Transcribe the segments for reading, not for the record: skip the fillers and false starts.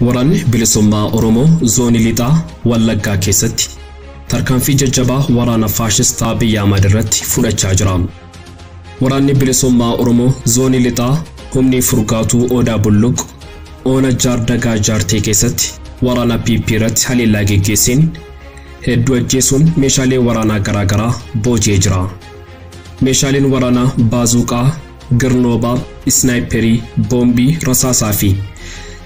Waraanni Bilisummaa Oromoo Zoonii Lixaa Wallaggaa keessatti tarkaanfii jajjabaa waraana faashistaa Abiy Ahmad irratti fudhachaa jira. Waraanni Bilisummaa Oromoo Zoonii Lixaa humni furgaatuu Odaa Bulluq Oona Jaardagaa Jaartee keessatti waraana PP irratti haleellaa geggeesseen hedduu ajjeesuun meeshaalee waraanaa garaagaraa booji'ee jira. Meeshaaleen waraanaa baazuuqaa, girnoobaa, isnaayiperii, boombii, rasaasaa fi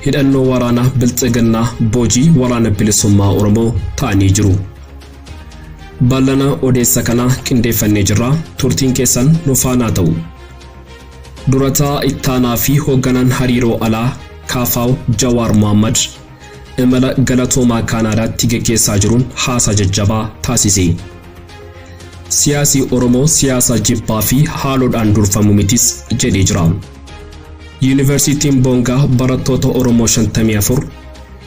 hidhannoo waraanaa bilxiginnaa boojii waraana bilisummaa Oromoo ta'anii jiru. Bal'ina odeessa kanaa qindeeffannee jirra. Turtiin keessan nu faanaa ta'u. Durataa ittaanaa fi hoogganaan hariiroo alaa KFO Jawaar Mohammad imala galatoomaa Kaanaadaatti geggeessaa jiruun haasaa jajjabaa taasise. Siyaasi Oromoo siyaasa jibbaa fi haaloodhaan durfamu mitis jedhee jira. Yuunivarsiitiin Boongaa barattoota Oromoo 54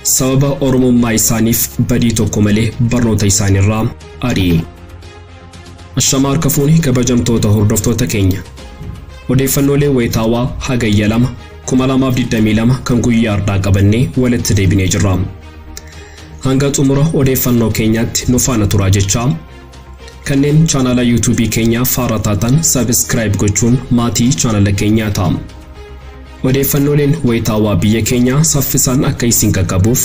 sababa Oromummaa isaaniif badii tokko malee barnoota isaaniirraa ari'e. Ashamaa harka fuuni kabajamtoota hordoftoota keenya. Odeeffannoolee wayitaawaa Hagayya 2 2022 kan guyyaa har'aa qabannee walitti deebinee jirra. Hanga xumura odeeffannoo keenyaatti nu faana turaa jechaa kanneen chaanala yuutuubii keenyaa faara taatan subscribe gochuun maatii chaanala keenyaa ta'a. Odeeffannooleen wayitaawaa biyya keenyaa saffisaan akka isin qaqqabuuf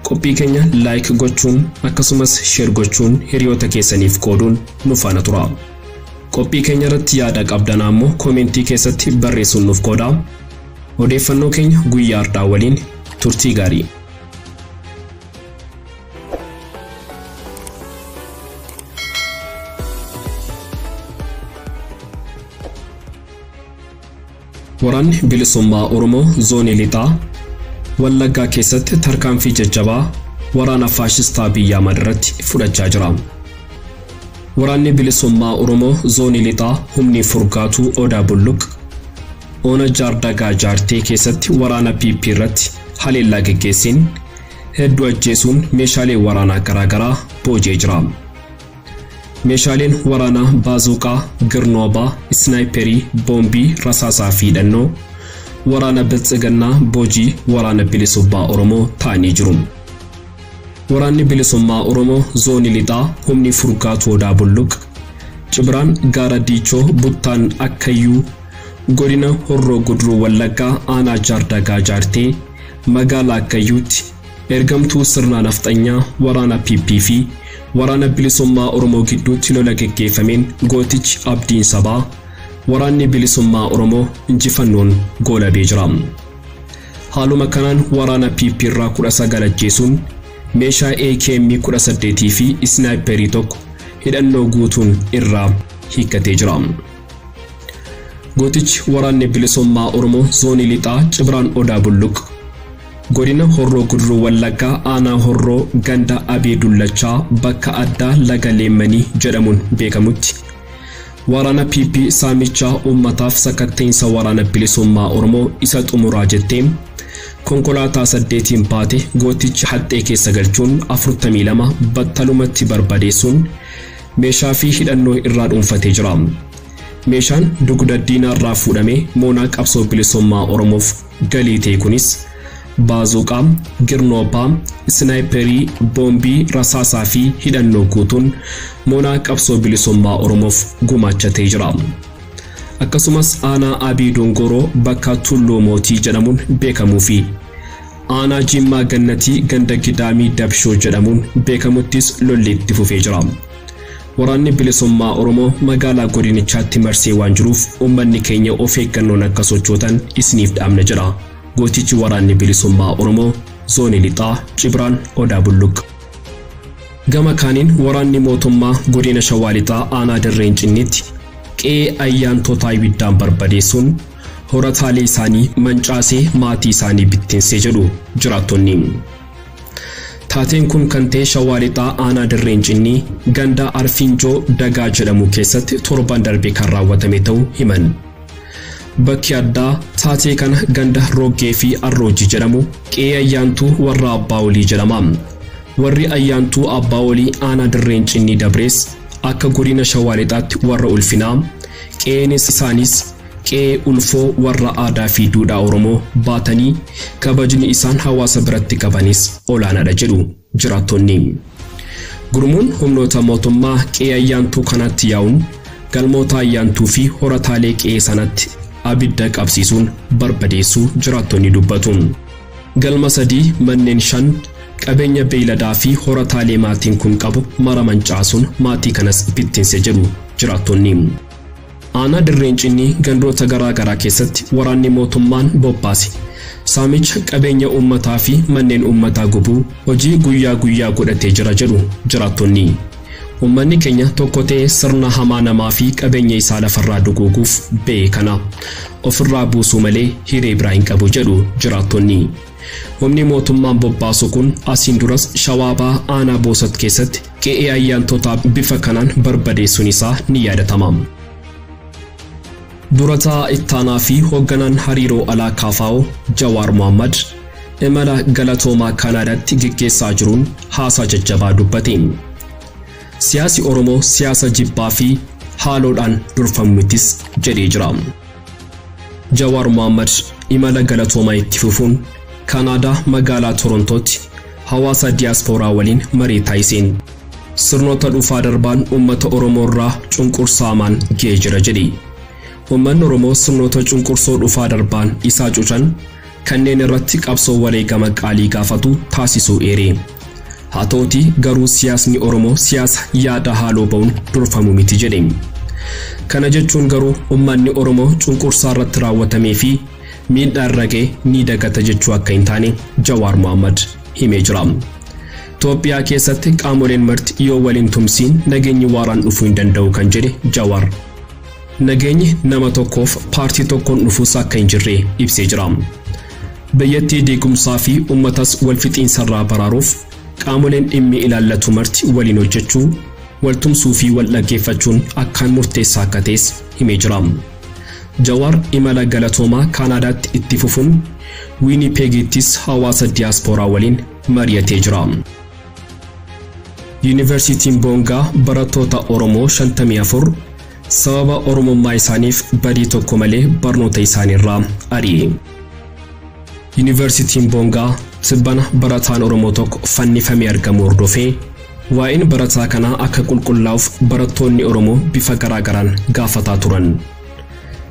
qophii keenya like gochuun akkasumas share gochuun hiriyoota keessaniif qooduun nu faana tura. Qophii keenya irratti yaada qabdan ammoo koomentii keessatti barreessuun nuuf qoodaa. Odeeffannoo keenya guyyaa har'aa waliin turtii gaarii. Waraanni Bilisummaa Oromoo Zoonii Lixaa Wallaggaa keessatti tarkaanfii jajjabaa waraana faashistaa Abiy Ahmad irratti fudhachaa jira. Waraanni Bilisummaa Oromoo Zoonii Lixaa humni furgaatuu Odaa Bulluq Ona Jaardagaa Jaartee keessatti waraana PP irratti haleellaa geggeesseen hedduu ajjeesuun meeshaalee waraanaa garaagaraa booji'ee jira. Meeshaaleen waraanaa baazuuqaa, girnoobaa, isnaayiperii, boombii, rasaasaa fi hidhannoo waraana biltsiginnaa boojii waraana bilisummaa Oromoo ta'anii jiru. Waraanni bilisummaa Oromoo Zoonii Lixaa humni furgaatuu Odaa Bulluq Cibraan Gaara Diichoo Buttaan Akkayyuu godina Horroo Guduruu Wallaggaa aanaa Jaardagaa Jaartee magaalaa Akkayyuutti ergamtuu sirnaa nafxanyaa waraana PP fi waraana bilisummaa Oromoo gidduutti lola geggeeffameen gootichi Abdiin Sabaa waraanni bilisummaa Oromoo injifannoon goolabee jira. Haaluma kanaan waraana PP irraa 19 ajjeesuun meeshaa AKM 18 fi isnaayiperii tokko hidhannoo guutuun irraa hiikkatee jira. Gootichi waraanni bilisummaa Oromoo Zoonii Lixaa Cibraan Odaa Bulluq godina Horroo Guduruu Wallaggaa aanaa Horroo ganda Abee Dullachaa bakka addaa Laga Leemmanii jedhamuun beekamutti waraana PP saamichaa uummataaf sakatta'insa waraana bilisummaa Oromoo isa xumuraa jettee konkolaataa 8 baate gootichi haxxee keessa galchuun 42 battalumatti barbadeessuun meeshaa fi hidhannoo irraa dhuunfatee jira. Meeshaan dugda diinaarraa fuudhamee moonaa qabsoo bilisummaa Oromoof galii ta'e kunis baazuuqaa, girnoobaa, isnaayiperii, boombii, rasaasaa fi hidhannoo guutuun moonaa qabsoo bilisummaa Oromoof gumaachatee jira. Akkasumas aanaa Abii Dongoroo bakka Tulluu Mootii jedhamuun beekamuu fi aanaa Jimmaa Gannatii ganda Gidaamii Dabshoo jedhamuun beekamuttis lolli itti fufee jira. Waraanni bilisummaa Oromoo magaalaa godinichaatti marsee waan jiruuf uummanni keenya of eeggannoon akka sochootan isiniif dhaamna jedha. Gootichi waraanni bilisummaa Oromoo Zoonii Lixaa Cibraan Odaa Bulluq. Gama kaaniin waraanni mootummaa godina Shawaa Lixaa aanaa Dirreen Cinniitti qe'ee ayyaantootaa ibiddaan barbadeessuun horataalee isaanii mancaasee maatii isaanii bittinsee jedhu jiraattonni. Taateen kun kan ta'e Shawaa Lixaa aanaa Dirreen Cinnii ganda Arfiinjoo Dagaa jedhamu keessatti torban darbe kan raawwatame ta'uu himan. Bakki addaa taatee kana ganda Roggee fi Arroojii jedhamu qe'ee ayyaantuu warra Abbaa Olii jedhama. Warri ayyaantuu Abbaa Olii aanaa Dirreen Cinnii Dabrees akka godina Shawaa Lixaatti warra ulfinaa qe'een isaanis Qe'ee ulfoo warra aadaa fi duudhaa Oromoo baatanii kabajni isaan hawaasa biratti qabanis olaanaadha jedhu jiraattonni. Gurmuun humnoota mootummaa qe'ee ayyaantuu kanaatti yaa'uun galmoota ayyaantuu fi horataalee qe'ee sanatti abidda qabsiisuun barbadeessuu jiraattonni dubbatu. Galma 3, manneen 5, qabeenya beeyladaa fi horataalee maatiin kun qabu mara mancaasuun maatii kanas bittinse jedhu jiraattonni. Aanaa Dirreen Cinnii gandoota garaa garaa keessatti waraanni mootummaan bobbaase saamicha qabeenya uummataa fi manneen uummataa gubuu hojii guyyaa guyyaa godhatee jira jedhu jiraattonni. Uummanni keenya tokko ta'ee sirna hamaa namaa fi qabeenya isaa lafarraa duguuguuf ba'e kana ofirraa buusuu malee hiree biraa hin qabu jedhu jiraattonni. Humni mootummaan bobbaasu kun asiin duras Shawaa Bahaa aanaa Boosat keessatti qe'ee ayyaantotaa bifa kanaan barbadeessuun isaa ni yaadatama. Durataa Ittaanaa fi hoogganaan hariiroo alaa KFO Jawaar Mohammad imala galatoomaa Kaanaadaatti geggeessaa jiruun haasaa jajjabaa dubbate. Siyaasi Oromoo siyaasa jibbaa fi haaloodhaan durfamu mitis jedhee jira. Jawaar Mohammad imala galatoomaa itti fufuun Kaanaadaa magaalaa Torontootti hawaasa diyaaspooraa waliin marii taasiseen sirnoota dhufaa darbaan uummata Oromoo irraa cunqursaamaan ga'ee jira jedhe. Uummanni Oromoo sirnoota cunqursoo dhufaa darbaan isaa cucan kanneen irratti qabsoo wareegama qaalii gaafatu taasisuu eere. Haa ta'utii garuu siyaasni Oromoo siyaasa yaada haaloo ba'uun durfamu miti jedhe. Kana jechuun garuu uummanni Oromoo cunqursaa irratti raawwatamee fi miidhaa irra ga'e ni dagata jechuu akka hin taane Jawaar Mohammad himee jira. Itoophiyaa keessatti qaamoleen marti yoo waliin tumsiin nageenyi waaraan dhufuu hin danda'u kan jedhe Jawaar. Nageenyi nama tokkoof paartii tokkoon dhufuus akka hin jirre ibsee jira. Biyyattii diigumsaa fi uummatas walfixiinsarraa baraaruuf qaamoleen dhimmi ilaallatu marti waliin hojjechuu, waltumsuu fi wal dhaggeeffachuun akkaan murteessaa akka ta'es himee jira. Jawaar imala galatoomaa Kaanaadaatti itti fufuun Wiinipeegittis hawaasa diyaaspooraa waliin mari'atee jira. Yuunivarsiitiin Boongaa barattoota Oromoo 54 sababa Oromummaa isaaniif badii tokko malee barnoota isaaniirraa ari'e. Yuunivarsiitiin Boongaa tibbana barataan Oromoo tokko fannifamee argamu hordofee waa'een barataa kanaa akka qulqullaa'uuf barattoonni Oromoo bifa garaagaraan gaafataa turan.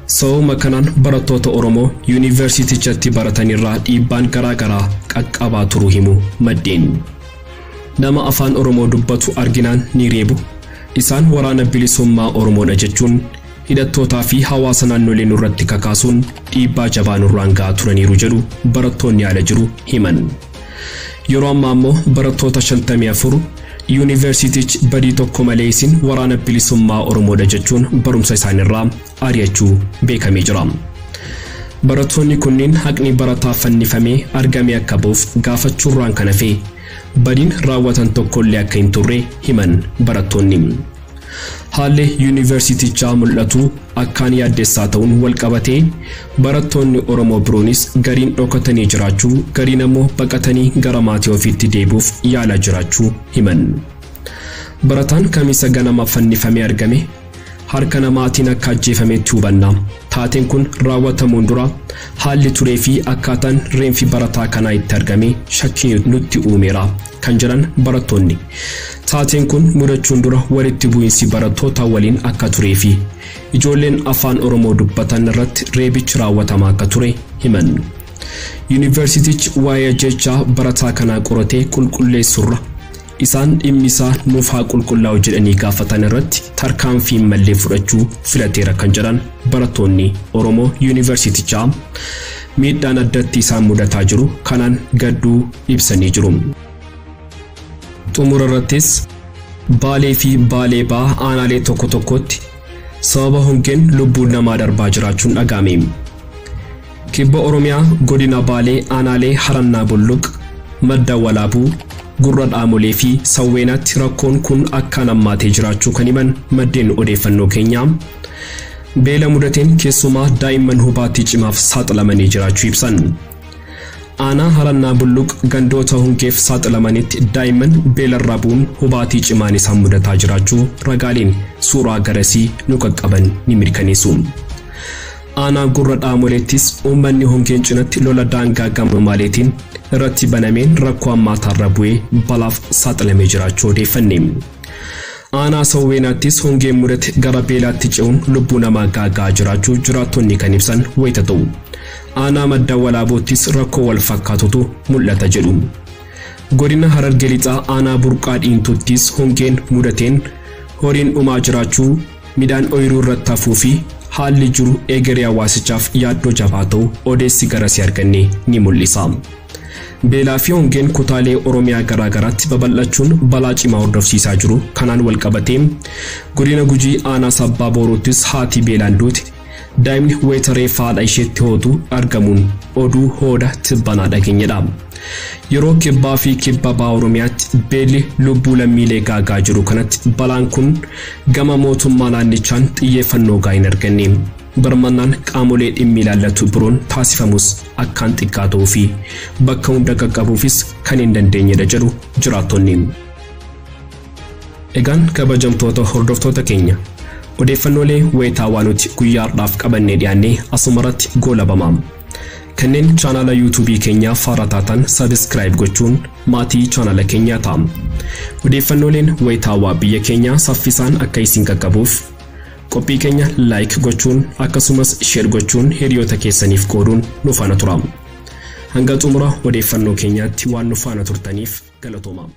Sababuma kanaan barattoota Oromoo yuunivarsiitichatti baratanirraa dhiibbaan garaagaraa qaqqabaa turuu himu maddeen. Nama afaan Oromoo dubbatu arginaan ni reebu. Isaan waraana bilisummaa Oromoodha jechuun hidhattootaa fi hawaasa naannolee nurratti kakaasuun dhiibbaa jabaa nurraan ga'aa turaniiru jedhu barattoonni ala jiru himan. Yeroo ammaa immoo barattoota 54 yuunivarsiitichi badii tokko malee isin waraana bilisummaa Oromoodha jechuun barumsa isaanirraa ari'achuu beekamee jira. Barattoonni kunneen haqni barataa fannifamee argame akka ba'uuf gaafachuurraan kan hafe badiin raawwatan tokkollee akka hin turre himan barattoonni. Haalli yuunivarsiitichaa mul'atu akkaan yaaddessaa ta'uun walqabatee barattoonni Oromoo biroonis gariin dhokatanii jiraachuu, gariin ammoo baqatanii gara maatii ofiitti deebi'uuf yaalaa jiraachuu himan. Barataan kamisa ganama fannifamee argame harka namaatiin akka ajjeefametti hubanna. Taateen kun raawwatamuun dura haalli turee fi akkaataan reenfi barataa kanaa itti argame shakkii nutti uumeera kan jedhan barattoonni. Taateen kun mudachuun dura walitti bu'iinsi barattoota waliin akka turee fi ijoolleen afaan Oromoo dubbatan irratti reebichi raawwatamaa akka ture himan. Yuunivarsiitichi waa'ee ajjechaa barataa kanaa qoratee qulqulleessurra isaan dhimmi isaa nuuf haa qulqullaa'u jedhanii gaafatan irratti tarkaanfii mallee fudhachuu filateera kan jedhan barattoonni Oromoo yuunivarsiitichaa miidhaan addatti isaan mudataa jiru kanaan gadduu ibsanii jiru. Xumura irrattis Baalee fi Baalee Bahaa aanaalee tokko tokkotti sababa hongeen lubbuun namaa darbaa jiraachuun dhaga'ame. Kibba Oromiyaa godina Baalee aanaalee Harannaa Bulluq, Madda Walaabuu, Gurra Dhaamolee fi Sawweenaatti rakkoon kun akkaan hammaatee jiraachuu kan himan maddeen odeeffannoo keenyaa beela mudateen keessumaa daa'imman hubaatii cimaaf saaxilamanii jiraachuu ibsan. Aanaa Harannaa Bulluq gandoota hongeef saaxilamanitti daa'imman beelarraa bu'uun hubaatii cimaan isaan mudataa jiraachuu ragaaleen suuraa garasii nu qaqqaban ni mirkaneessu. Aanaa Gurra Dhaamoleettis uummanni hongeen cinatti lola daangaa gama maaleetiin irratti banameen rakkoo hammaataarra bu'ee balaaf saaxilamee jiraachuu odeeffanne. Aanaa Sawweenaattis hongeen mudate gara beelaatti ce'uun lubbuu namaa gaagaa jiraachuu jiraattonni kan ibsan wayita ta'u. Aanaa Madda Walaaboottis rakkoo wal fakkaatutu mul'ata jedhu. Godina Harargee Lixaa aanaa Burqaa Dhiintuuttis hongeen mudateen horiin dhumaa jiraachuu, midhaan ooyiruu irratti hafuu fi haalli jiru egeree hawaasichaaf yaaddoo jabaa ta'u odeessi garasii arganne ni mul'isa. Beelaa fi hongeen kutaalee Oromiyaa garaa garaatti babal'achuun balaa cimaa hordofsiisaa jiru kanaan walqabatee godina Gujii aanaa Sabbaa Boruuttis haati beelaan duute daa'imni wayita reeffa haadha isheetti hootu argamuun oduu hooda tibbanaa dhageenyedha. Yeroo kibbaa fi kibba baha Oromiyaatti beelli lubbuu lammiilee gaagaa jiru kanatti balaan kun gama mootummaa naannichaan xiyyeeffannoo gahaa hin arganne. Birmannaan qaamolee dhimmi ilaallatu biroon taasifamus akkaan xiqqaa ta'uu fi bakka hunda qaqqabuufis kan hin dandeenyedha jedhu jiraattonni. Egaan kabajamtoota hordoftoota keenya, odeeffannoolee wayitaawaa nuti guyyaa har'aaf qabannee dhiyaannee asumarratti goolabama. Kanneen chaanala yuutuubii keenyaaf haaraa taatan subscribe gochuun maatii chaanala keenyaa ta'a. Odeeffannooleen wayitaawaa biyya keenyaa saffisaan akka isin qaqqabuuf qophii keenya like gochuun akkasumas share gochuun hiriyoota keessaniif qooduun nu faana tura. Hanga xumura odeeffannoo keenyaatti waan nu faana turtaniif galatooma.